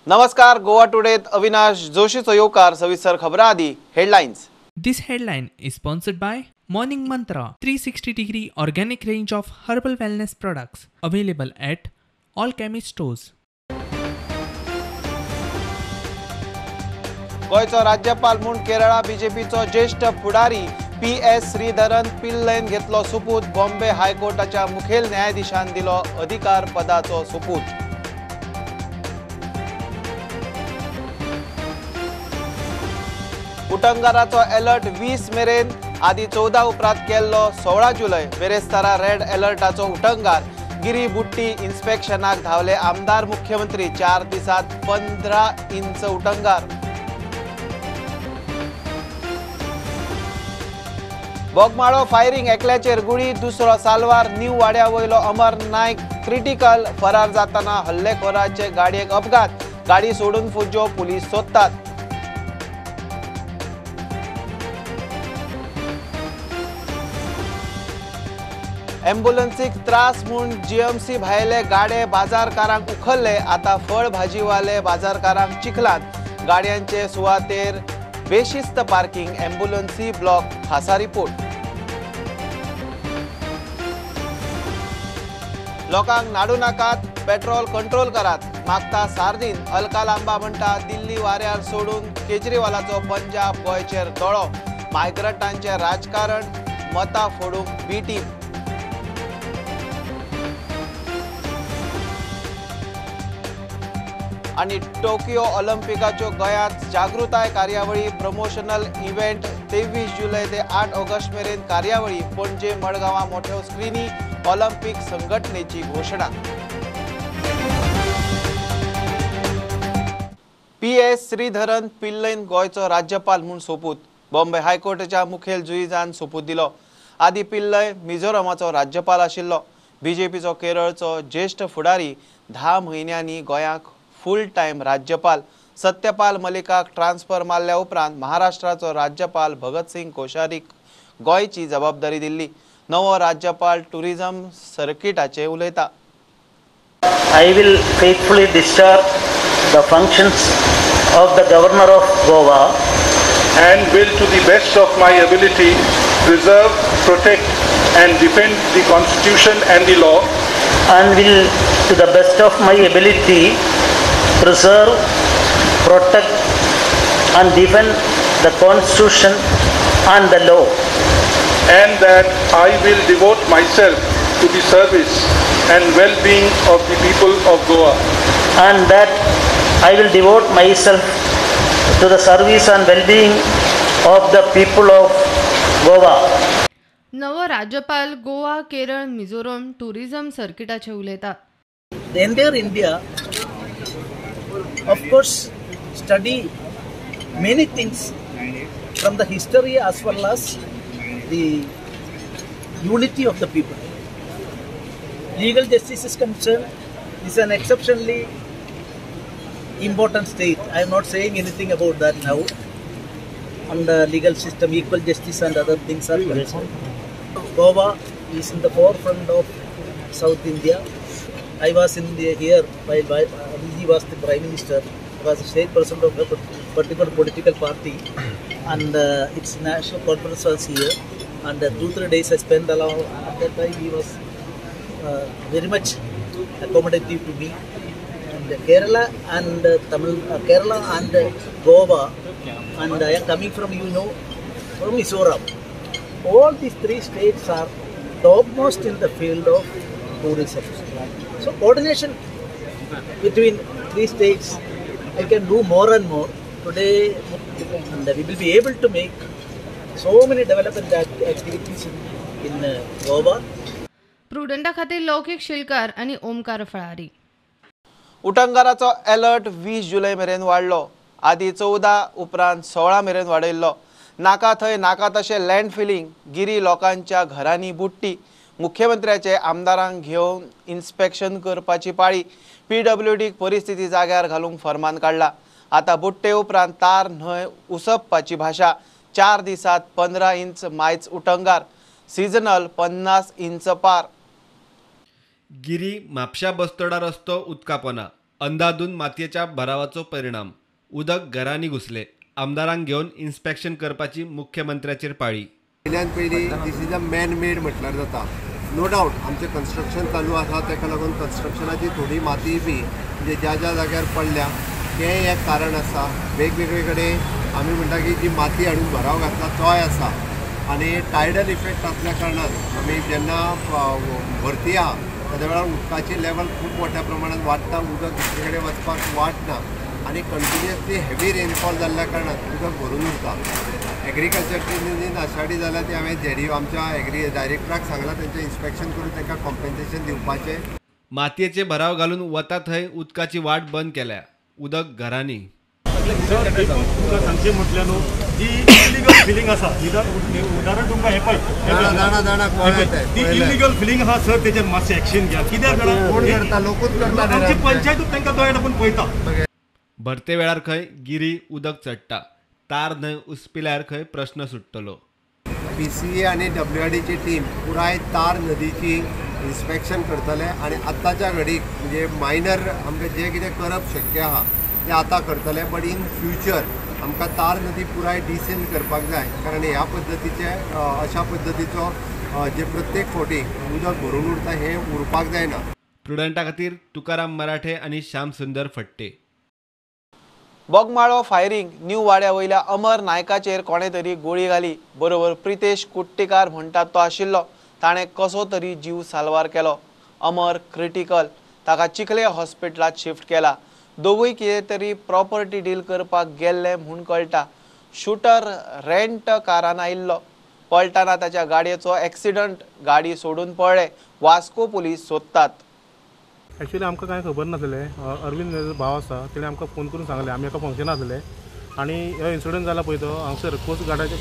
नमस्कार, गोवा टुडेत अविनाश जोशीचो येवकार. सविस्तर खबरां आदी headlines. This headline is sponsored by Morning Mantra 360 degree organic range of herbal wellness products available at all chemist stores. गोंयचो राज्यपाल म्हूण केरळा बीजेपीचो ज्येष्ठ फुडारी पी एस श्रीधरन पिल्लैन घेतलो सोपूत. बॉम्बे हायकोर्टाच्या मुखेल न्यायाधीशान दिलो अधिकार पदाचो सोपूत. उटंगाराचो अलर्ट 20 मेरेन, आदी 14 उपरांत केल्लो 16 जुलय. बेरेस्तारा रेड अलर्टाचो उटंगार. गिरी बुट्टी इन्स्पेक्शनाक धांवले आमदार मुख्यमंत्री. 4 दिसात 15 इंच उटंगार. बोगमाळो फायरिंग, एकल्याचेर गुळी, दुसरो साल्वार. न्यू वाड्या वयलो अमर नायक क्रिटिकल. फरार जाताना हल्लेखोराचे गाडयेक अपघात. गाडी सोडून फुज्जो, पुलीस सोदतात. एम्बुलन्सीक त्रास म्हूण जीएमसी भायले गाडे बाजारकारांक उखल्ले. आतां फळ भाजीवाले बाजारकारांक चिखलांत. गाडयांचे सुवातेर बेशिस्त पार्किंग, एम्बुलन्सी ब्लॉक. खासा रिपोर्ट. लोकांक नाडू नाकात, पेट्रोल कंट्रोल करात, मागता सार्दीन. अलका लांबा म्हणटा दिल्ली वाऱ्यार सोडून केजरीवालाचो पंजाब गोंयचेर दोळो. मायग्रंटांचें राजकारण, मतां फोडूंक बी टीम. आनी टोकियो ऑलिम्पिकाच्यो गोंयांत जागृताय कार्यावळी, प्रमोशनल इव्हेंट 23 जुलय ते 8 ऑगस्ट मेरेन कार्यावळी. पणजे मडगांवां मोठ्यो स्क्रिनी. ऑलिम्पिक संघटनेची घोशणा. पी एस श्रीधरन पिल्लैन गोंयचो राज्यपाल म्हूण सोपूत. बॉम्बे हायकोर्टाच्या मुखेल जुईजान सोपूत दिलो. आदी पिल्लय मिझोरमाचो राज्यपाल आशिल्लो. बीजेपीचो केरळचो ज्येष्ठ फुडारी 10 म्हयन्यांनी गोंयाक फूल टायम राज्यपाल. सत्यपाल मलिकाक ट्रान्सफर मारल्या उपरांत महाराष्ट्राचो राज्यपाल भगतसिंग कोश्यारीक गोंयची जबाबदारी दिल्ली. नवो राज्यपाल टुरिझम सर्किटाचे उलयता. I will faithfully discharge the functions of the Governor of Goa and will to the best of my ability preserve, protect and defend the Constitution and the law, and will to the best of my ability preserve, protect and defend the Constitution and the law, and that I will devote myself to the service and well-being of the people of Goa, and that I will devote myself to the service and well-being of the people of Goa. नवो राज्यपाल Goa, Kerala, Mizoram tourism सर्किटाचे उलयता. The entire India, of course, study many things from the history as well as the unity of the people. Legal justice is concerned, is an exceptionally important state. I am not saying anything about that now. On the legal system, equal justice and other things are concerned. Goa is in the forefront of South India. I was in the, here while he was the Prime Minister. I was a state president of a particular political party, and its national conference was here. And 2-3 days I spent along. At that time he was very much accommodative to me. And Kerala and Tamil, Kerala and Goa, and I am coming from, you know, from Mizoram. All these 3 states are topmost in the field of tourism. So coordination between 3 states, I can do more and more. Today, and we will be able to make so many development activities in Goa. प्रुडंटा खातीर लौकिक शिलकार आनी ओमकार फळारी. उटंगाराचो alert 20 जुलय मेरेन वाडलो. आदी 14 उपरांत 16 मेरेन वाडयल्लो. नाका थंय नाका तशें लँड फिलिंग, गिरी लोकांच्या घरांनी बुट्टी. मुख्यमंत्र्याचे आमदारांक घेवन इन्स्पेक्शन करपाची पाळी. पीडब्ल्यूडीक परिस्थिती जाग्यार घालूंक फरमान काडला. आतां बुट्टे उपरांत तार न्हंय उसपपाची भाशा. 4 दिसात 15 इंच मायच उटंगार, सिजनल 50 इंच पार. गिरी म्हापशा बस्तोडा रस्तो उदकापोना. अंदाधून मातयेच्या भरावाचो परिणाम, उदक घरांनी घुसले. आमदारांक घेवन इन्स्पेक्शन करपाची मुख्यमंत्र्याचेर पाळी. पयल्यान पयलीं this is a man made म्हटल्यार जाता. नो डावट आमचें कन्स्ट्रक्शन चालू आसा, ताका लागून कन्स्ट्रक्शनाची थोडी माती बी म्हणजे ज्या ज्या जाग्यार पडल्या तें एक कारण आसा. वेगवेगळे कडेन आमी म्हणटा की जी माती हाडून भराव घातला तोय आसा आनी टायडल इफेक्ट आसल्या कारणान आमी जेन्ना भरती आहा त्या वेळार उदकाची लेवल खूब मोठ्या प्रमाणात वाडटा, उदक दुसरे कडेन वचपाक वाट ना आनी कंटिन्युअसली हेवी रेनफॉल जाल्ल्या कारणान उदक भरून उरता. एग्रीकल्चरची जी नाशाडी जाल्या ती हांवें जेडीओ आमच्या एग्री डायरेक्टराक सांगलां, तेंचें इन्स्पेक्शन करून तांकां कॉम्पेन्सेशन दिवपाचें. मातयेचे भराव घालून वता थंय उदकाची वाट बंद केल्या, उदक घरांनी. सर तुमकां सांगचें म्हटल्यार न्हू जी इलिगल फिलिंग आसा, उदाहरण तुमकां हें पळय ती इलिगल फिलिंग आसा सर, तेजेर मातशें एक्शन घ्या. कित्याक जाणा लोकूच करता, आमची पंचायतूच तांकां दोळे आपूण पळयता. भरते वेळार खंय गिरी उदक चडटा, तार न्हंय उसपिल्यार खंय प्रश्न सुट्टलो. पीसीए आनी डब्ल्यूआरडीची टीम पुराय तार नदीची इन्स्पेक्शन करतले आनी आतांच्या घडीक म्हणजे मायनर आमकां जें कितें करप शक्य आहा तें आतां करतले, बट इन फ्युचर आमकां तार नदी पुराय डिसेल करपाक जाय, कारण ह्या पद्दतीचे अशा पद्दतीचो जे प्रत्येक फावटी उदक भरून उरता हें उरपाक जायना. प्रुडंटा खातीर तुकाराम मराठे आनी श्याम सुंदर फट्टे. बोगमाळो फायरिंग न्यू वाड्या वयल्या अमर नायकाचेर कोणे तरी गोळी घाली. बरोबर प्रितेश कुट्टीकार म्हणटात तो आशिल्लो, ताणें कसो तरी जीव साल्वार केलो. अमर क्रिटिकल, ताका चिखले हॉस्पिटलांत शिफ्ट केला. दोगूय कितें तरी प्रॉपर्टी डील करपाक गेल्ले म्हूण कळटा. शूटर रेंट कारान आयिल्लो, पळटाना ताच्या गाडयेचो एक्सिडंट, गाडी सोडून पळ्ळे. वास्को पुलीस सोदतात. एक्चुअली आमकां कांय खबर नासलें. अरविंद भाव आसा, तेणें आमकां फोन करून सांगलें. आमी एका फंक्शनाक आसले आनी हो इन्सिडंट जाला पळय तो हांगसर कोस्ट गार्डाचे,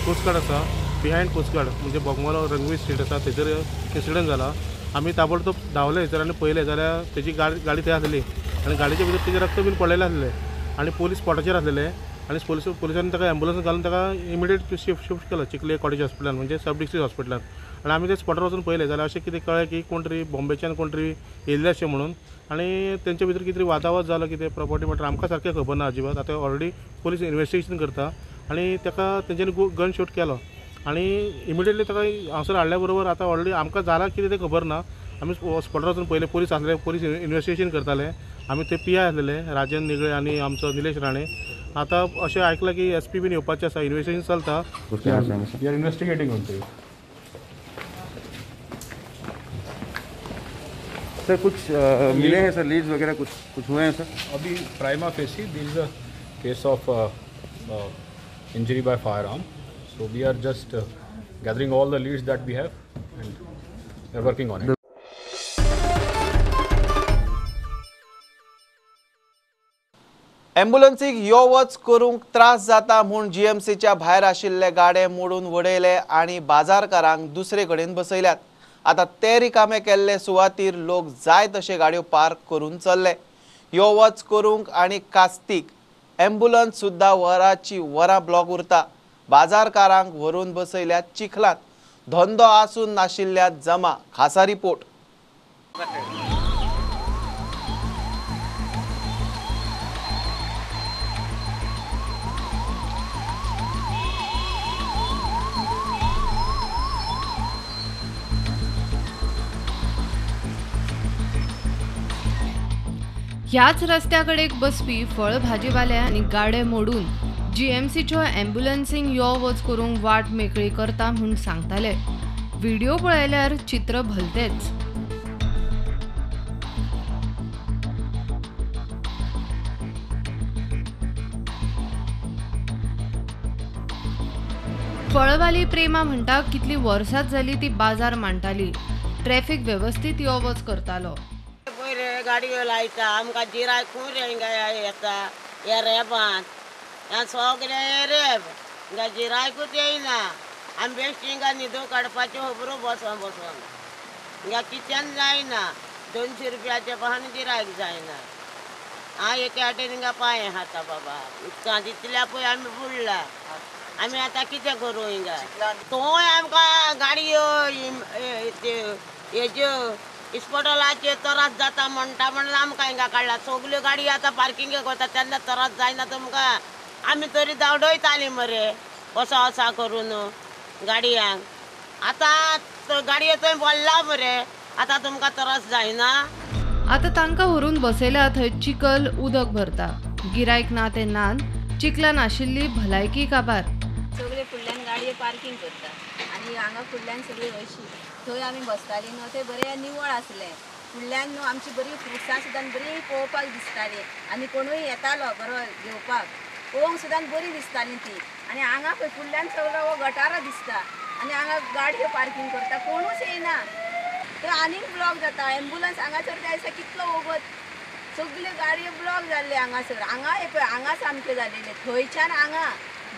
कोस्ट गार्ड आसा बिहायंड कोस्ट गार्ड म्हणजे बोगमाळो रंगवी स्ट्रीट आसा थंयसर इन्सिडंट जाला. आमी ताबडतोब धांवले थंयसर आनी पळयलें जाल्यार तेजी गाडी थंय आसली आनी गाडयेच्या भितर तेजें रक्त बीन पडलेलें आसलें आनी पोलीस स्पॉटाचेर आसलेले आनी पोलिसांनी ताका एम्बुलन्स घालून ताका इमिडिएट शिफ्ट केलो चिखले कॉलेज हॉस्पिटलान म्हणजे सब डिस्ट्रिक्ट हॉस्पिटलान. आनी आमी ते स्पॉटार वचून पळयलें जाल्यार अशें कितें कळ्ळें की कोण तरी बॉम्बेच्यान कोण तरी येयल्ले अशें म्हणून आनी तेंच्या भितर कितें तरी वादावाद जालो, कितें प्रॉपर्टी मॅटर आमकां सारकें खबर ना अजिबात. आतां ऑलरेडी पोलीस इन्वेस्टिगेशन करता आनी ताका तेंच्यांनी गन शूट केलो आनी इमिडिएटली ताका हांगसर हाडल्या बरोबर आतां ऑलरेडी आमकां जालां कितें तें खबर ना. आमी स्पॉटार वचून पळयलें, पोलीस आसले, पोलीस इन्वेस्टिगेशन करताले. आमी ते पी I आसलेले राजन निगळे आनी आमचो निलेश राणे. आतां अशें आयकलां की एस पी बीन येवपाचें आसा, इन्वेस्टिगेशन चलता. We are investigating onto it. Sir कुछ मिले हैं सर, लीड्स वगैरह कुछ कुछ हुए हैं सर? अभी prima facie this is a case of injury by firearm, so we are just gathering all the leads that we have and we are working on it. एम्ब्युलन्सीक यो वच करूंक त्रास जाता म्हूण जीएमसीच्या भायर आशिल्ले गाडे मोडून वडयले आनी बाजारकारांक दुसरे कडेन बसयल्यात. आतां ते रिकामे केल्ले सुवातीर लोक जाय तशे गाडयो पार्क करून चल्ले. यो वच करूंक आनी कास्तीक एम्ब्युलन्स सुद्दां वराची वरां ब्लॉक उरता. बाजारकारांक व्हरून बसयल्यात चिखलांत. धंदो आसून नाशिल्ल्यात जमा. खासा रिपोर्ट. ह्याच रस्त्याकडेक बसपी फळ भाजीवाले आनी गाडे मोडून जीएमसीच्यो एम्ब्युलन्सींक यो वच करूंक वाट मेकळी करता म्हूण सांगताले. व्हिडिओ पळयल्यार चित्र भलतेच. फळवाली प्रेमा म्हणटा कितली वर्सां जाली ती बाजार मांडटाली, ट्रॅफिक वेवस्थीत यो वच करतालो. गाडयो लायता आमकां गिरायक खूंय रे हिंगा येता ह्या रेबान, ह्या सगळें रेब, हिंगा गिरायकूच येयना. आमी बेश्टी हिंगा न्हिदो काडपाच्यो खबरो बसोन बसोन हिंगा कित्यान जायना. 200 रुपयाचे पहान गिरायक जायना. हांव एके वाटेन हिंगा पांय खाता बाबा, उदकांत इतल्या पळय आमी बुडला. आमी आतां कितें करूं हिंगा? थंय आमकां गाडयो हेज्यो इस्पितळाचे त्रास जाता म्हणटा म्हणून आमकां हिंगा काडला. सगल्यो गाडयो आतां पार्किंगेक वता तेन्ना त्रास जायना तुमकां. आमी तरी धांवडयतालीं मरे वसा वसा करून गाडयांक. आतां गाडयो थंय भरला मरे, आतां तुमकां त्रास जायना. आतां तांकां व्हरून बसयल्या थंय चिखल उदक भरता. गिरायक ना ते नान चिखलान आशिल्ली भलायकी काबार. सगळे फुडल्यान गाडयो पार्किंग करता आनी हांगा फुडल्यान सगळी अशी थंय आमी बसताली न्हू, थंय बरें निवळ आसलें. फुडल्यान न्हू आमची बरी फ्रुट्सां सुद्दां बरी पळोवपाक दिसताली आनी कोणूय येतालो बरो घेवपाक, पळोवंक सुद्दां बरी दिसताली ती. आनी हांगा पळय फुडल्यान सगळो हो गटारो दिसता आनी हांगा गाडयो पार्किंग करता, कोणूच येयना. थंय आनीक ब्लॉक जाता. एम्बुलन्स हांगासर त्या दिसा कितलो वगत सगल्यो गाडयो ब्लॉक जाल्ले हांगासर. हांगा हे पळय हांगा सामकें जालेलें, थंयच्यान हांगा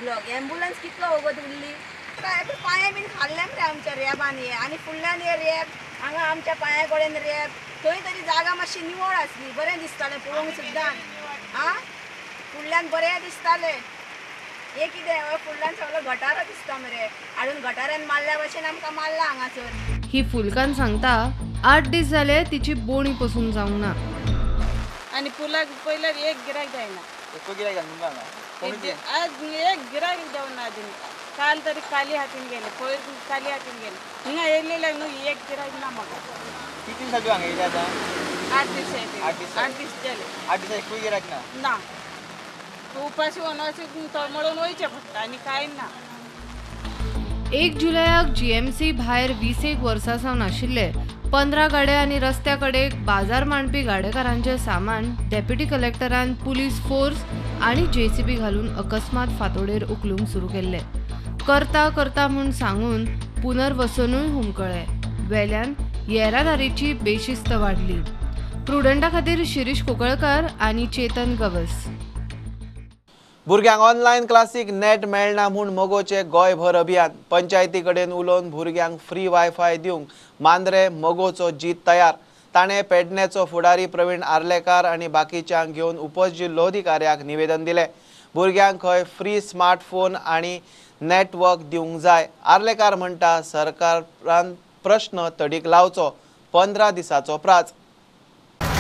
ब्लॉक. एम्बुलन्स कितलो वगत उरली. पांये बीन खाल्ले मरे आमच्या रेबान हे आनी फुडल्यान हे रेब हांगा आमच्या पांया कडेन रेब. थंय तरी जागा मातशी निवळ आसली, बरें दिसतालें पळोवंक सुद्दां. आं फुडल्यान बरें दिसतालें. हे कितें फुडल्यान सगळो गटारो दिसता मरे, हाडून गटारान मारल्या भशेन आमकां मारला हांगासर. ही फुलकान सांगता 8 दीस जाले तिची बोणी पसून जावंक ना. आनी पुलाक पयल्यार एक गिरायक जायना, आज एक गिरायक जावना अजून. काल तरी खाली हातीन गेले, पयर खाली हातीन गेले. हिंगा येयलेले न्हू एक गिरायक ना म्हाका. किती दिसांनी हांगा येयले आतां? 8 दीस येयले. 8 दीस जाले. 8 दिसांनी एकूय गिरायक ना? ना. उपाशी वनवासी तळमळून वयचें पडटा आनी कांय ना. 1 जुलयाक जीएमसी भायर 20 वर्सां सावन आशिल्ले 15 गाडे आनी रस्त्या कडेक बाजार मांडपी गाडेकारांचें सामान डेप्युटी कलेक्टरान पुलीस फोर्स आनी जेसीबी घालून अकस्मात फांतोडेर उखलूंक सुरू केल्ले. करता करता म्हूण सांगून पुनर्वसनूय हुमकळ्ळें. वेल्यान येरादारीची बेशिस्त वाडली. प्रुडंटा खातीर शिरीष कोकळकर आनी चेतन गवस. भुरग्यांक ऑनलायन क्लासीक नेट मेळना म्हूण मगोचे गोंयभर अभियान. पंचायती कडेन उलोवन भुरग्यांक फ्री वायफाय दिवंक मांद्रे मगोचो जीत तयार. ताणें पेडण्याचो फुडारी प्रवीण आर्लेकार आनी बाकीच्यांक घेवन उपजिल्होधिकाऱ्याक निवेदन दिलें. भुरग्यांक खंय फ्री स्मार्टफोन आनी नेटवर्क दिवंक जाय. आर्लेकार म्हणटा सरकारान प्रश्न तडीक लावचो. 15 दिसाचो प्राच.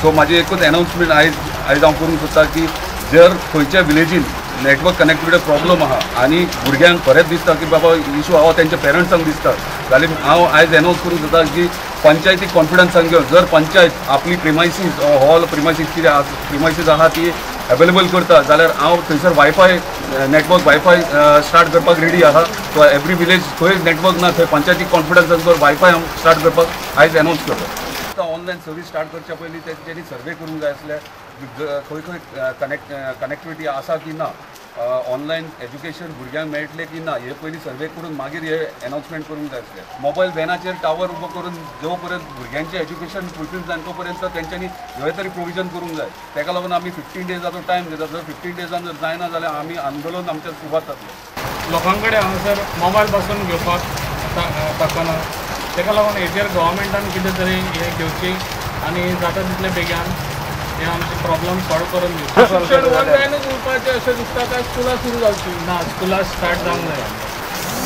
सो म्हाजी एकूच एनाउन्समेंट आयज हांव करूंक सोदता की जर खंयच्या विलेजीन नेटवर्क कनेक्टिविटी प्रॉब्लम आहा आनी भुरग्यांक खरेंच दिसता की बाबा इशू आहा तेंच्या पेरंट्सांक दिसता जाल्यार हांव आयज एनाउन्स करूंक सोदता की पंचायती कॉन्फिडन्सान घेवन जर पंचायत आपली प्रिमायसीस हॉल प्रिमायसीस कितें प्रिमायसीस आहा ती अवेलेबल करता जाल्यार हांव थंयसर वायफाय नेटवर्क वायफाय स्टार्ट करपाक रेडी आहा. सो एवरी विलेज खंय नेटवर्क ना थंय पंचायती कॉन्फिडन्सान करून वायफाय हांव स्टार्ट करपाक आयज एनाउन्स करता. ऑनलायन सर्वीस स्टार्ट करच्या पयलीं तेंच्यांनी सर्वे करूंक जाय आसले खंय खंय कनेक्टिविटी आसा की ना, ऑनलायन एज्युकेशन भुरग्यांक मेळटलें की ना हे पयलीं सर्वे करून मागीर हे एनाउन्समेंट करूंक जाय आसलें. मोबायल व्हॅनाचेर टावर उबो करून जो पर्यंत भुरग्यांचें एज्युकेशन फुलफील जायना तो पर्यंत तेंच्यांनी हे तरी प्रोविजन करूंक जाय. ताका लागून आमी 15 डेजाचो टायम दिता. जर 15 डेजान जर जायना जाल्यार आमी आंदोलन आमचें सुरवात जातलें. लोकां कडेन हांगासर मोबायल पासून घेवपाक ताकना, ताका लागून हेजेर गव्हर्मेंटान कितें तरी हें घेवची आनी जाता तितले बेगीन हे आमचे प्रॉब्लम सॉल्व करून घेवचे. शिक्षण ऑनलायनूच उरपाचें अशें दिसता काय स्कुलां सुरू जावची ना? स्कुलां स्टार्ट जावंक जाय.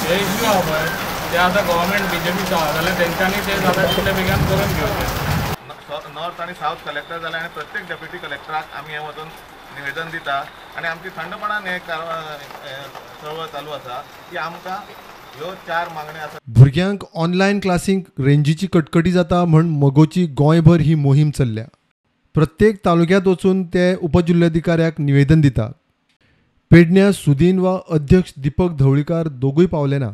हे इश्यू आहा पळय ते आतां गव्हर्मेंट बीजेपीचो आहा जाल्यार तेंच्यांनी ते जाता तितले बेगीन करून घेवचे. नॉर्थ आनी सावथ कलेक्टर जाले आनी प्रत्येक डेप्युटी कलेक्टराक आमी हें वचून निवेदन दिता आनी आमची थंडपणान हे चळवळ चालू आसा की आमकां ह्यो 4 मागण्यो आसा. भुरग्यांक ऑनलायन क्लासींक रेंजीची कटकटी जाता म्हण मगोची गोंयभर ही मोहीम चल्ल्या. प्रत्येक तालुक्यांत वचून ते उपजिल्होधिकाऱ्याक निवेदन दितात. पेडण्या सुदीन वा अध्यक्ष दीपक धवळीकार दोगूय पावले ना.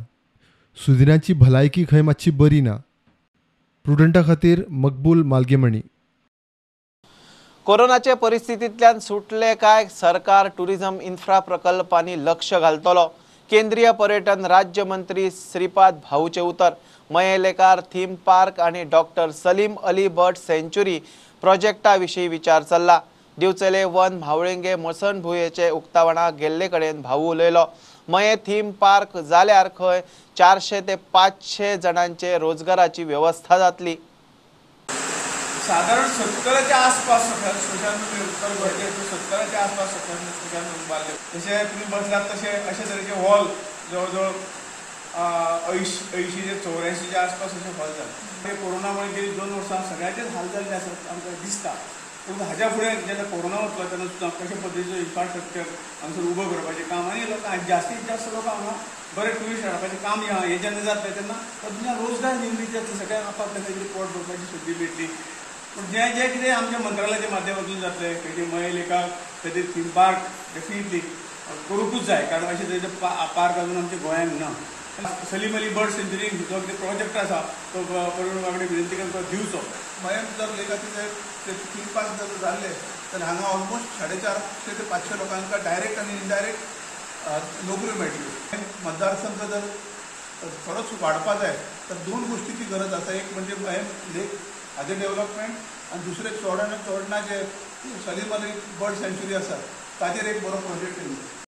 सुदिनाची भलायकी खंय मातशी बरी ना. प्रुडंटा खातीर मकबूल मालगेमणी. कोरोनाचे परिस्थितींतल्यान सुटले काय सरकार टुरिझम इन्फ्रा प्रकल्पांनी लक्ष घालतलो. केंद्रीय पर्यटन राज्यमंत्री श्रीपाद भाऊचे उतर. मयेलेकार थीम पार्क आनी doctor Salim Ali bird sanctuary प्रोजेक्टा विशीं विचार चल्ला. दिवचले वन म्हावळिंगे मसणभुंयेचे उक्तावणाक गेल्ले कडेन भाऊ उलयलो. मये थीम पार्क जाल्यार खंय 400 ते 500 जाणांचे रोजगाराची वेवस्था जातली. साधारण 70च्या आसपास स्मशानभूमी उत्तर गोंयचे 70च्या आसपास स्मशानभूमी बांदल्यो. जशे तुमी बसलात तशे अशे तरेचे हॉल जवळ जवळ 80 ते 84च्या आसपास अशें हॉल जालें. कोरोनामुळे गेली 2 वर्सां सगळ्याचेच हाल जाल्ले आसात आमकां दिसता. पूण हाज्या फुडें जेन्ना कोरोना वतलो तेन्ना सुद्दां कशे पद्दतीचो इन्फ्रास्ट्रक्चर हांगासर उबो करपाचें काम आनी लोकांक जास्तीत जास्त लोक हांगा बरे ट्युरिस्ट हाडपाचें काम हें जेन्ना जातलें तेन्ना तातूंतल्यान रोजगार निर्मिती जातली, सगळ्यांक आपापल्या खंय पोट भरपाची संदी मेळटली. पूण जें जें कितें आमच्या मंत्रालयाच्या माध्यमांतून जातलें, खंयचे मये लेकाक खंय थीम पार्क डेफिनेटली करूंकूच जाय, कारण अशें तरेचे पार्क अजून आमच्या गोंयांत ना. सलीम अली बर्ड सेंच्युरी जो कितें प्रोजेक्ट आसा तो प्रवीण बाबा विनंती करून तो दिवचो. मयेम जर लेकाचे ते थीम पार्क जर जाल्ले तर हांगा ऑलमोस्ट 450 ते 500 लोकांक डायरेक्ट आनी इनडायरेक्ट नोकऱ्यो मेळटल्यो. मतदारसंघ जर खरोच वाडपा जाय तर 2 गोष्टीची गरज आसा. एक म्हणजे मयेम लेक हाजें डेव्हलपमेंट आनी दुसरें चोडणा चोडणा जे सलीम अली बर्ड सँच्युरी आसा ताजेर एक बरो प्रोजेक्ट येवचो.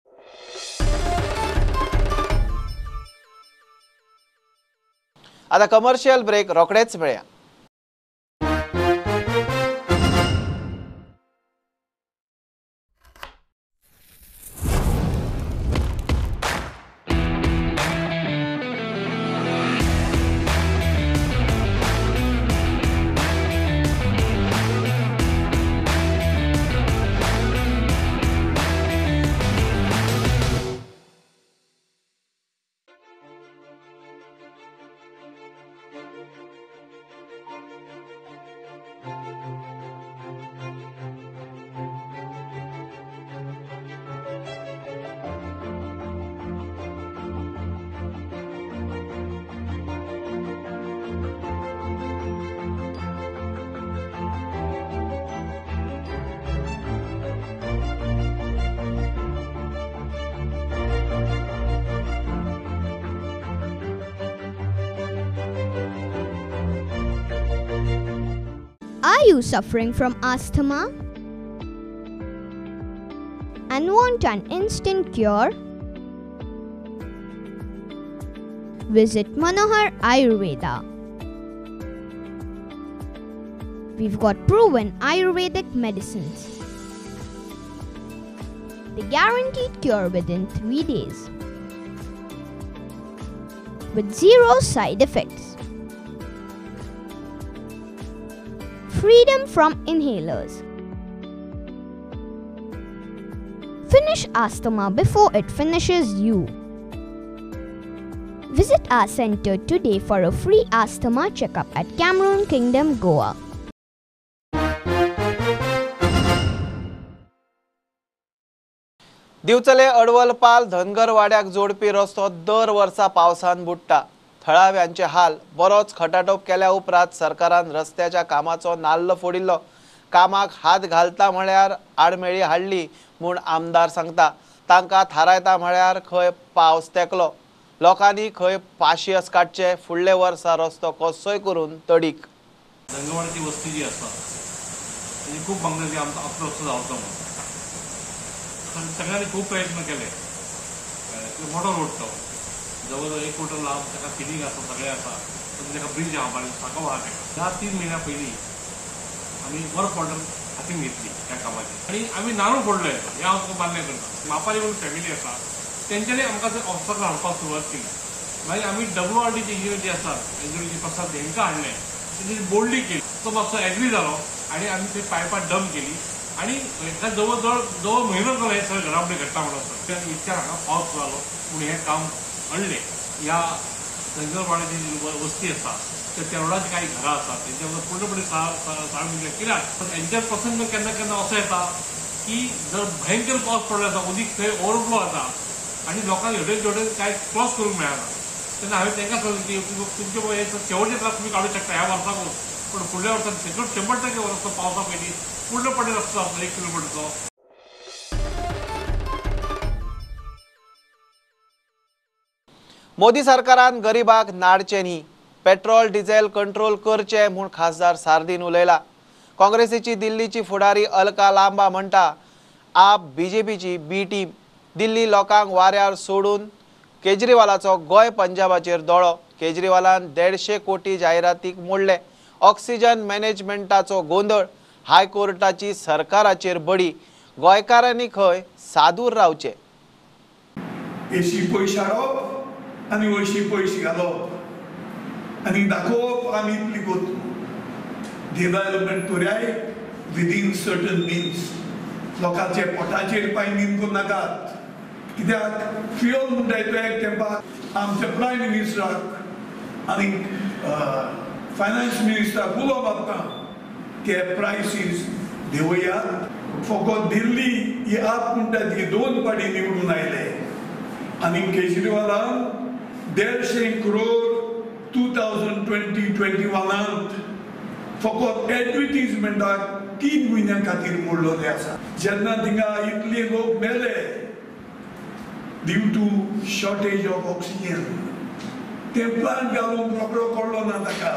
आता कमर्शियल ब्रेक रोखडेच मेळया. Are you suffering from asthma and want an instant cure? Visit Manohar Ayurveda. We've got proven Ayurvedic medicines. The guaranteed cure within 3 days with 0 side effects. Freedom from inhalers. Finish asthma before it finishes you. Visit our center today for a free asthma checkup at Cameroon Kingdom, Goa. Divchale Advalpal धनगरवाड्याक जोडपी रस्तो दर वर्सा पावसान बुडटा. थळाव्यांचे हाल बरोच खटाटोप केल्या उपरांत सरकारान रस्त्याच्या कामाचो नाल्ल फोडिल्लो. कामाक हात घालता म्हळ्यार आडमेळी हाडली म्हूण आमदार सांगता. तांकां थारायता म्हळ्यार खंय पावस तेकलो. लोकांनी खंय पाशियस काडचे. फुडले वर्सा रस्तो कसोय करून तडीक. धनगरवाड्याची वस्ती जी आसा तेजी खूब मागणी जी आमचो आपलो रस्तो जावचो म्हणून सगळ्यांनी खूब प्रयत्न केले. मोठो रोड तो जवळ जवळ 1 किलोमीटर लांब, ताका फिलिंग आसा, सगळें आसा, पूण ताका ब्रीज आहा बारीक साको आहा. ताका 3 म्हयन्या पयलीं आमी वर्क ऑर्डर हातीन घेतली ह्या कामाची आनी आमी नारू फोडले. हें हांव तुका मान्य करता. मापारी म्हणून फॅमिली आसा तेंच्यांनी आमकां थंय ऑब्स्टकल हाडपाक सुरवात केली. मागीर आमी WRDचे इंजिनियर जे आसात इंजिनियर प्रसाद हेंकां हाडले, तेंची बोल्डी केली, तो मातसो एग्री जालो आनी आमी थंय पायपां डंप केली आनी हेका जवळ जवळ जवळ म्हयनो जालो हें सगळें घडा फुडें घडटा म्हणून विचार हांगा पावस जालो पूण हें काम हाडलें. ह्या धनगरवाड्याची जी वस्ती आसा त्या तेरोडाची कांय घरां आसात तेंच्या पूर्णपणे साळ कित्याक पण हेंच्यार प्रसंग केन्ना केन्ना असो येता की जर भयंकर पावस पडलो आसा, उदीक थंय ओवरफ्लो जाता आनी लोकांक हेवटेन तेवटेन कांय क्रॉस करूंक मेळना. तेन्ना हांवें तांकां सांगलें की तुमचे हे शेवटचे त्रास तुमी काडूंक शकता ह्या वर्साकूच, पूण फुडल्या वर्साक 100% रस्तो पावसा पयलीं पूर्णपणे रस्तो जातलो 1 किलोमिटरचो. मोदी सरकारान गरिबाक नाडचें न्ही, पेट्रोल डिझेल कंट्रोल करचें म्हूण खासदार सार्दीन उलयला. काँग्रेसीची दिल्लीची फुडारी अलका लांबा म्हणटा आप बीजेपीची बी टीम. दिल्ली लोकांक वाऱ्यार सोडून केजरीवालाचो गोंय पंजाबाचेर दोळो. केजरीवालान 150 कोटी जायरातीक मोडले. ऑक्सिजन मॅनेजमेंटाचो गोंदळ, हायकोर्टाची सरकाराचेर बडी. गोंयकारांनी खंय सादूर रावचें. एशी पयशे हाडप, आनी वयशी पयशे घालप आनी दाखोवप आमी इतली कोत डेव्हलपमेंट करुया विदीन सर्टन मिन्स. लोकांचे पोटाचेर पांय नींद करूं नाकात, कित्याक फ्युअल म्हणटाय तो एक तेंपाक आमच्या प्रायम मिनिस्टराक आनी फायनान्स मिनिस्टराक उलो मारता की प्रायसीस देंवयात. फकत दिल्ली ही आप म्हणटा ती 2 पाटी निवडून आयले आनी केजरीवालान 150 करोड 2020-21 फकत एडवर्टीजमेंटाक 3 म्हयन्यां खातीर मोडलेले आसा. जेन्ना थिंगा इतले लोक मेले due to shortage of oxygen, ते प्लांट घालूंक रोकडो कळ्ळो ना ताका.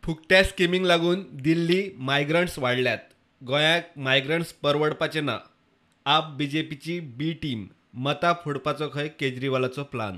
फुकट्या स्किमींक लागून दिल्ली मायग्रंट्स वाडल्यात. गोंयाक मायग्रंट्स परवडपाचे ना. आप बीजेपीची बी टीम मतां फोडपाचो खंय केजरीवालाचो प्लान.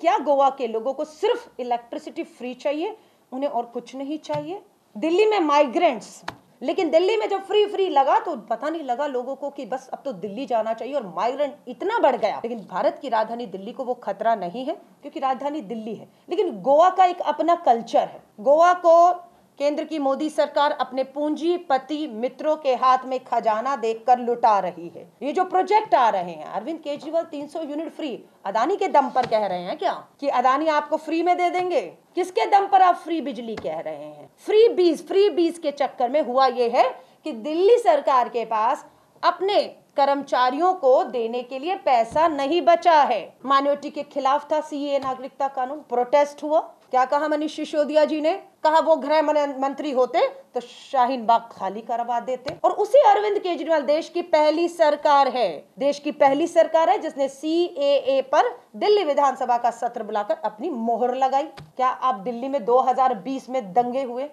क्या गोवा के लोगों को सिर्फ इलेक्ट्रिसिटी फ्री चाहिए, उन्हें और कुछ नहीं चाहिए? दिल्ली में माइग्रेंट्स, लेकिन दिल्ली में जब फ्री फ्री लगा तो पता नहीं लगा लोगों को कि बस अब तो दिल्ली जाना चाहिए और माइग्रेंट इतना बढ़ गया। लेकिन भारत की राजधानी दिल्ली को वो खतरा नहीं है क्योंकि राजधानी दिल्ली है। लेकिन गोवा का एक अपना कल्चर है। गोवा को केंद्र की मोदी सरकार अपने पूंजीपति मित्रों के हाथ में खजाना देखकर लुटा रही है। ये जो प्रोजेक्ट आ रहे हैं, अरविंद केजरीवाल 300 यूनिट फ्री अदानी के दम पर कह रहे हैं क्या कि अदानी आपको फ्री में दे देंगे? किसके दम पर आप फ्री बिजली कह रहे हैं? फ्री बीज के चक्कर में हुआ ये है कि दिल्ली सरकार के पास अपने कर्मचारियों को देने के लिए पैसा नहीं बचा है। माइनॉरिटी के खिलाफ था सीए नागरिकता कानून, प्रोटेस्ट हुआ। क्या कहा मनीष सिसोदिया जी ने? कहा वो गृह मंत्री होते तो शाहीन बाग खाली करवा देते। और उसी अरविंद केजरीवाल देश की पहली सरकार है, देश की पहली सरकार है जिसने सीएए पर दिल्ली विधानसभा का सत्र बुलाकर अपनी मोहर लगाई। क्या आप दिल्ली में 2020 में दंगे हुए?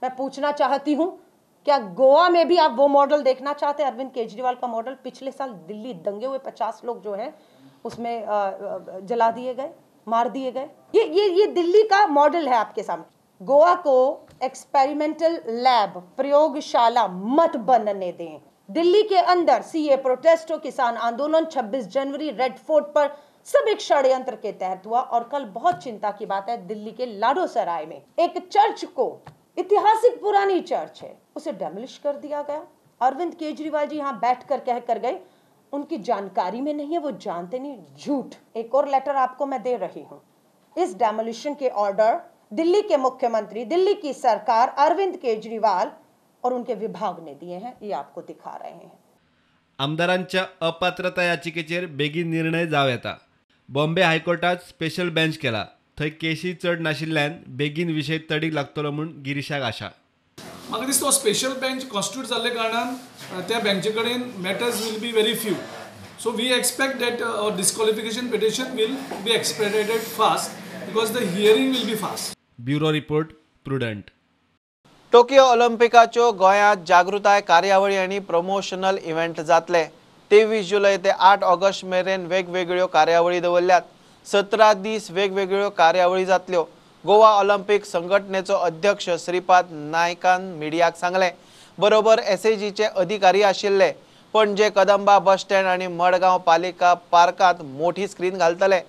मैं पूछना चाहती हूँ, क्या गोवा में भी आप वो मॉडल देखना चाहते हैं, अरविंद केजरीवाल का मॉडल? पिछले साल दिल्ली दंगे हुए, 50 लोग जो हैं उसमें जला दिए गए, मार दिए गए। ये दिल्ली का मॉडल है आपके सामने। गोवा को एक्सपेरिमेंटल लैब, प्रयोगशाला मत बनने दें। दिल्ली के अंदर सीए प्रोटेस्ट हो, किसान आंदोलन, 26 जनवरी रेड फोर्ट पर, सब एक षड्यंत्र के तहत हुआ। और कल बहुत चिंता की बात है, दिल्ली के लाडो सराय में एक चर्च को, ऐतिहासिक पुरानी चर्च है, उसे डेमोलिश कर दिया गया। अरविंद केजरीवाल जी यहाँ बैठ कर कह कर गए, उनकी जानकारी में नहीं है, वो जानते नहीं, झूठ। एक और लेटर आपको मैं दे रही हूँ। इस डेमोलिशन के ऑर्डर दिल्ली के मुख्यमंत्री, दिल्ली की सरकार, अरविंद केजरीवाल और उनके विभाग ने दिए हैं, ये आपको दिखा रहे हैं। आमदारांच्या अपात्रता याचिकेचेर बेगीन निर्णय जावं येता. बॉम्बे हायकोर्टात स्पेशल बेंच केला. थंय केशी चड नाशिल्ल्यान बेगीन विशय तडीक लागतलो म्हूण गिरीशाक आशा. म्हाका दिसता हो स्पेशल बेंच कॉन्स्टिट्यूट जाल्ले कारणान त्या बेंचे कडेन matters will be very few. So we expect that our disqualification petition will be expedited fast because the hearing will be fast. Bureau report, Prudent. Tokyo ऑलिम्पिकाच्यो गोंयांत जागृताय कार्यावळी आनी प्रमोशनल इव्हेंट जातले. 23 जुलय ते 8 ऑगस्ट मेरेन वेगवेगळ्यो कार्यावळी दवरल्यात. 17 दीस वेगवेगळ्यो कार्यावळी जातल्यो. गोवा ऑलिम्पिक संघटनेचो अध्यक्ष श्रीपाद नायकान मिडियाक सांगलें. बरोबर एसएजीचे अधिकारी आशिल्ले. पणजे कदंबा बस स्टँड आनी मडगांव पालिका पार्कांत मोठी स्क्रीन घालतले.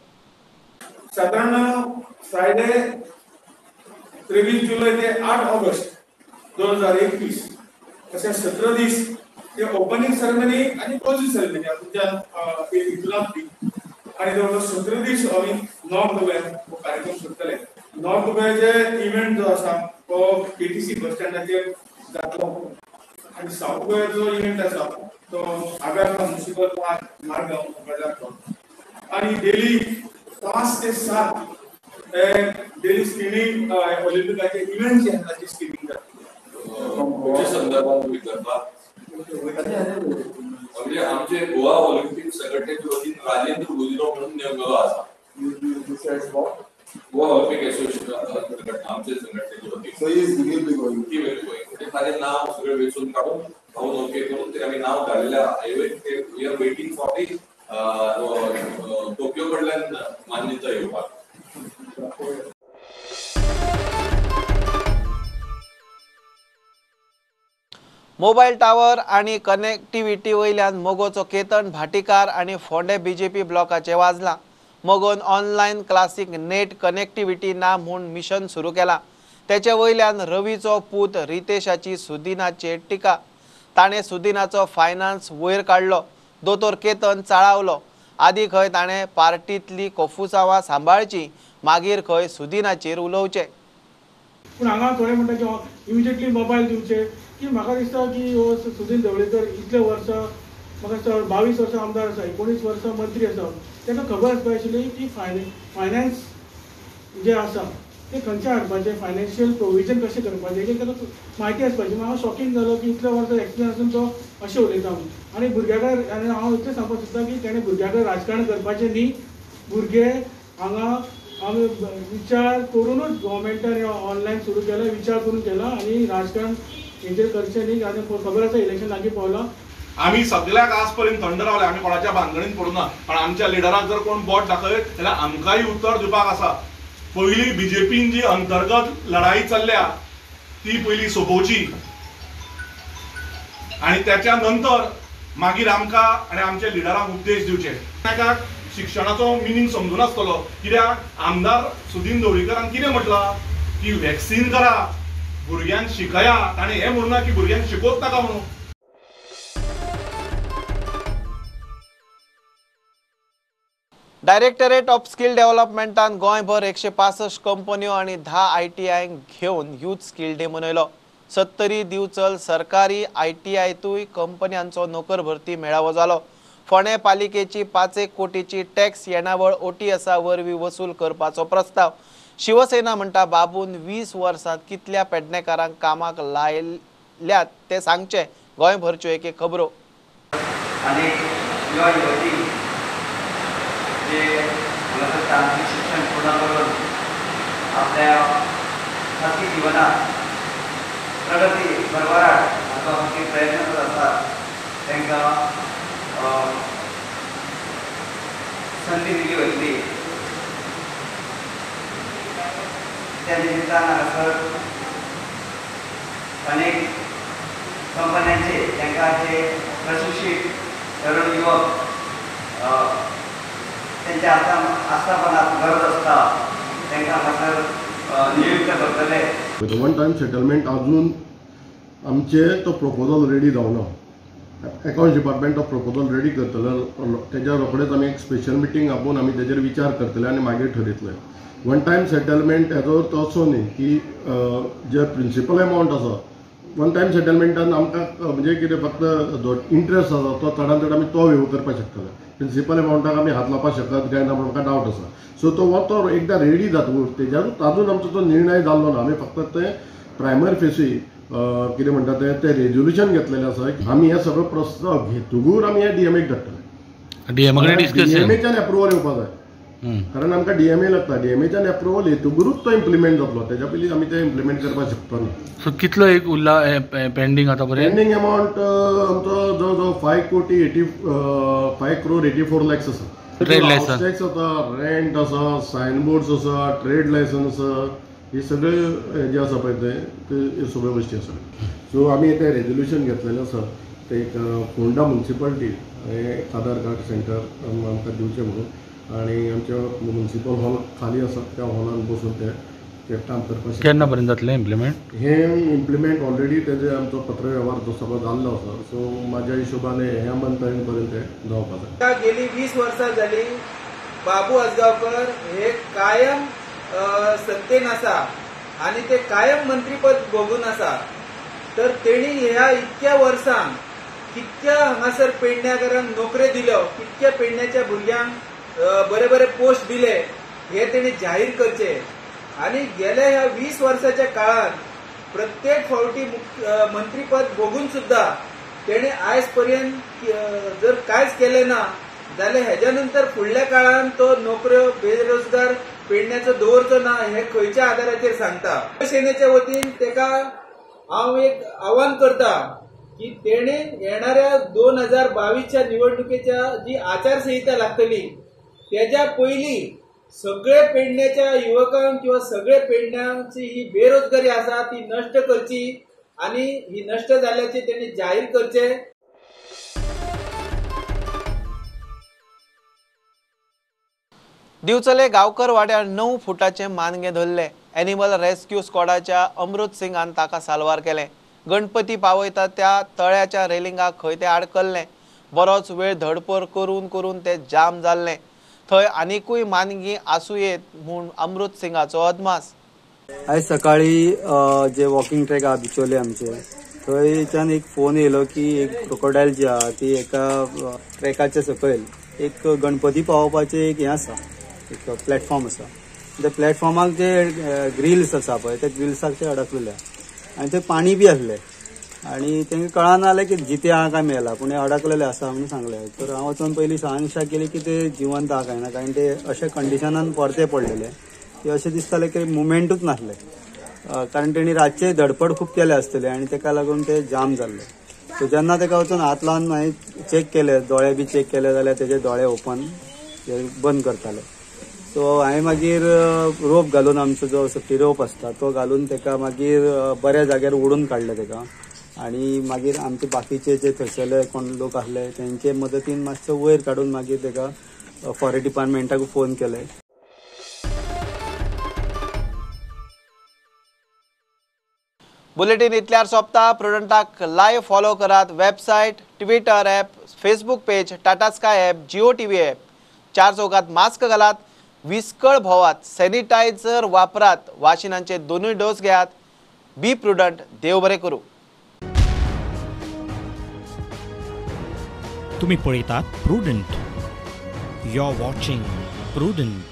साधारण फ्रायडे 23 जुलय ते 8 ऑगस्ट 2021 अशे 17 दीस ते ओपनिंग सेरेमनी आनी क्लोजिंग सेरेमनी तुमच्या हितून आनी जवळ 17 दीस आमी नॉर्थ गोव्यान हो कार्यक्रम करतले. नॉर्थ गोव्याचे इव्हेंट जो आसा तो केटीसी बस स्टँडाचेर जातलो आनी सावथ गोव्याचो इव्हेंट आसा तो आगाखान म्युनिसिपल पार्क मारगांव हांगा जातलो आनी डेली 5 ते 7 डेली स्क्रिनींग ऑलिम्पिकाचे इव्हेंट जे आसा ताची स्क्रिनींग जातली. खंयच्या संदर्भात तुमी करता म्हणजे आमचे गोवा ऑलिम्पिक संघटनेच्या वतीन राजेंद्र गुदिनो म्हणून नेमलेलो आसा. गोवा ऑलिम्पिक एसोसिएशन आमचे संघटनेच्या वतीन. So he will be going. He will be going. ते ताजें नांव सगळें वेंचून काडून हांव ओके करून ते आमी नांव धाडलेलें आसा. ते we are waiting for the Tokyo कडल्यान मान्यता येवपाक. मोबायल टावर आनी कनेक्टिविटी वयल्यान मगोचो केतन भाटीकार आनी फोंडे बीजेपी ब्लॉकाचे वाजला. मगोन ऑनलायन क्लासीक नेट कनेक्टिव्हिटी ना म्हूण मिशन सुरू केलां. तेचे वयल्यान रवीचो पूत रितेशाची सुदिनाचेर टिका. ताणें सुदिनाचो फायनान्स वयर काडलो. दोतोर केतन चाळावलो. आदी खंय ताणें पार्टींतली कोफुसांवां सांबाळची, मागीर खंय सुदिनाचेर उलोवचें. पूण हांगा थोडे म्हणटा की इमिजिएटली मोबायल दिवचे की म्हाका दिसता की हो सुदीन ढवळीकर इतले वर्सां म्हाका दिसता 22 वर्सां आमदार आसा, 19 वर्सां मंत्री आसा, ताका खबर आसपाक आशिल्ली की फायनान्स जे आसा ते खंयचे हाडपाचें, फायनान्शियल प्रोविजन कशें करपाचें हेजेर ताका म्हायती आसपाची. हांव शॉकींग जालो की इतले वर्सां एक्सपिरियन्स आसून तो अशें उलयता म्हणून. आनी भुरग्या कडेन आनी हांव इतलें सांगपाक सोदता की तेणें भुरग्या कडेन राजकारण करपाचें न्ही. भुरगे हांगा आमी विचार करूनच गव्हर्मेंटान हें ऑनलायन सुरू केलां, विचार करून केला आनी राजकारण हेजेर करचें न्ही. आनी खबर आसा इलेक्शन लागीं पावलां. आमी सगळ्याक आज पर्यंत थंड रावले, आमी कोणाच्या भानगडीन पडूना. पण आमच्या लिडराक जर कोण बोट दाखयत जाल्यार आमकांय उत्तर दिवपाक आसा. पयली बीजेपीन जी अंतर्गत लढाई चल्ल्या ती पयली सोंपोवची आनी त्याच्या नंतर मागीर आमकां आनी आमच्या लिडरांक उपदेश दिवचे. ताका शिक्षणाचो मिनींग समजून आसतलो. कित्याक आमदार सुदीन ढवळीकरान कितें म्हटलां की वॅक्सिन करा, भुरग्यांक शिकया. ताणें हें म्हणूना की भुरग्यांक शिकोवच नाका म्हणून. डायरेक्टरेट ऑफ स्किल डेव्हलपमेंटान गोंयभर 165 कंपन्यो आनी 10 आयटीआयंक घेवन यूथ स्किल डे मनयलो. सत्तरी दिवचल सरकारी आयटीआयतूय कंपन्यांचो नोकर भरती मेळावो जालो. फोंडें पालिकेची 5 कोटीची टॅक्स येणावळ ओटीएसा वरवीं वसूल करपाचो प्रस्ताव. शिवसेना म्हणटा बाबून 20 वर्सांत कितल्या पेडणेकारांक कामाक लायल्यात ते सांगचे. गोंयभरच्यो एक एक खबरो. जे हांगासर तांत्रिक शिक्षण पूर्ण करून आपल्या खाजगी जिवनात प्रगती भरभराट हाडपा खातीर प्रयत्न करत आसात तांकां संदी दिली वयतली. त्या निमित्तान हांगासर अनेक कंपन्यांचे तांकां जे प्रशिक्षीत तरुण युवक त्यांच्या आस्थापनात गरज आसता तांकां हांगासर नियुक्त करतले. वन टायम सेटलमेंट अजून आमचे तो प्रपोजल रेडी जावना. अकाउंट्स डिपार्टमेंट तो प्रपोजल रेडी करतले, तेज्या रोखडेच आमी एक स्पेशल मिटींग आपोवन आमी तेजेर विचार करतले आनी मागीर ठरयतले. वन टायम सेटलमेंट हेजो अर्थ असो न्ही की जे प्रिंसिपल एमावंट आसा वन टायम सेटलमेंटान आमकां म्हणजे कितें फक्त जो इंट्रस्ट आसा तो चडान चड आमी तो वेव करपाक शकतले. प्रिंसिपल एमावंटाक आमी हात लावपाक शकत काय ना म्हणून म्हाका डावट आसा. सो तो एकदां रेडी जातकूच तेज्यारूच ताजून आमचो तो निर्णय जाल्लो ना. आमी फक्त ते प्रायमरी फेसी कितें म्हणटा ते रेजोल्युशन घेतलेलें आसा. आमी हे सगळो प्रस्ताव घेतकूच आमी हे डीएमएक धाडटले. डीएमएच्यान एप्रुवल येवपा जाय, कारण आमकां डीएमए लागता. डीएमएच्यान एप्रुवल येतकूच तो इम्प्लिमेंट जातलो, तेज्या पयलीं आमी ते इम्प्लिमेंट करपाक शकतो ना. सो कितलो एक उरला पेंडींग आतां पर्यंत? पेंडींग एमावंट आमचो जवळ जवळ 5 crore 84 lakhs आसा. ट्रेड लायसन्स टॅक्स आसा, रेंट आसा, सायन बोर्ड्स आसा, ट्रेड लायसन्स आसा, हे सगळे जे आसा पळय ते सगळ्यो गोश्टी आसा. सो आमी ते रेजोल्युशन घेतलेलें आसा ते एक फोंडा म्युनिसिपालिटी हे आधार कार्ड सेंटर आमकां दिवचें म्हणून, आनी आमच्या म्युनिसिपल हॉल खाली आसा त्या हॉलान बसून ते काम करपाक शकता. केन्ना पर्यंत जातलें इम्प्लिमेंट? हें इम्प्लिमेंट ऑलरेडी तेजे आमचो पत्रवेव्हार जो सगळो जाल्लो आसा. सो म्हाज्या हिशोबान ह्या मंथ एंड पर्यंत तें जावपा जाय. गेली 20 वर्सां जाली बाबू आजगांवकर हे कायम सत्तेन आसा आनी ते कायम मंत्रीपद भोगून आसा. तर तेणी ह्या इतक्या वर्सांक कितक्या हांगासर पेडण्याकारांक नोकऱ्यो दिल्यो, कितक्या पेडण्याच्या भुरग्यांक बरे बरे पोस्ट दिले हे तेणी जाहीर करचे. आनी गेल्या ह्या 20 वर्साच्या काळात प्रत्येक फावटी मंत्रीपद भोगून सुद्धा तेणे आयज पर्यंत जर कांयच केलें ना जाल्यार हेज्या नंतर फुडल्या काळान तो नोकऱ्यो बेरोजगार पेडण्याचो दवरचो ना हे खंयच्या आधाराचेर सांगता. शिवसेनेच्या वतीन तेका हांव एक आव्हान करता की तेणे येणाऱ्या 2022च्या निवडणुकेच्या जी आचारसंहिता लागतली तेज्या पयलीं सगळे पेडण्याच्या युवकांक किंवा सगळे पेडण्याची ही बेरोजगारी आसा ती नश्ट करची आनी ही नश्ट जाल्याची तेणी जाहीर करचे. दिवचले गांवकर वाड्यार 9 फुटाचें मानगें धरलें. एनिमल रेस्क्यू स्क्वॉडाच्या अमृत सिंगान ताका साल्वार केलें. गणपती पावयता त्या तळ्याच्या रेलिंगाक खंय तें आडकल्लें. बरोच वेळ धडपड करून करून तें जाम जाल्लें. थंय आनिकूय मानगीं आसूं येत म्हूण अमृत सिंगाचो अदमास. आयज सकाळी जे वॉकिंग ट्रॅक आहा बिचोले आमचे, थंयच्यान एक फोन येयलो की एक क्रोकोडायल जी आहा ती एका ट्रॅकाच्या सकयल एक गणपती पावोवपाचें एक हें आसा, एक प्लॅटफॉर्म आसा. त्या प्लॅटफॉर्माक जे ग्रिल्स आसा पळय त्या ग्रिल्साक ते अडकलेले आनी थंय पाणी बी आसलें आनी तांकां कळना जालें की जिते आहा काय मेला, पूण अडकलेले आसा म्हणून सांगलें. तर हांव वचून पयलीं शहानिशा केली की ते जिवंत आहा काय ना, कारण ते अशे कंडिशनान परते पडलेले की अशें दिसतालें की मुवमेंटूच नासलें, कारण तेणी रातचे धडपड खूब केले आसतले आनी ताका लागून ते जाम जाल्ले. सो जेन्ना ताका वचून हात लावन हांवें चॅक केले, दोळे बी चॅक केले जाल्यार तेजे दोळे ओपन बंद करताले. सो हांवें मागीर रोप घालून, आमचो जो सेफ्टी रोप आसता तो घालून ताका मागीर बऱ्या जाग्यार ओडून काडलें ताका. आनी मागीर आमचे बाकीचे जे थंयसरले कोण लोक आसले तेंचे मदतीन मातसो वयर काडून मागीर ताका फॉरेस्ट डिपार्टमेंटाक फोन केले. बुलेटीन इतल्यार सोंपता. प्रुडंटाक लायव्ह फॉलो करात. Website, Twitter app, Facebook page, Tata Sky app, Jio TV app. चार चौकात मास्क घालात, विस्कळ भोवात, सॅनिटायझर वापरात, वाशिनांचे दोनूय डोस घेयात. बी प्रुडंट. देव बरें करूं. तुम्ही पळयतात Prudent. You are watching Prudent.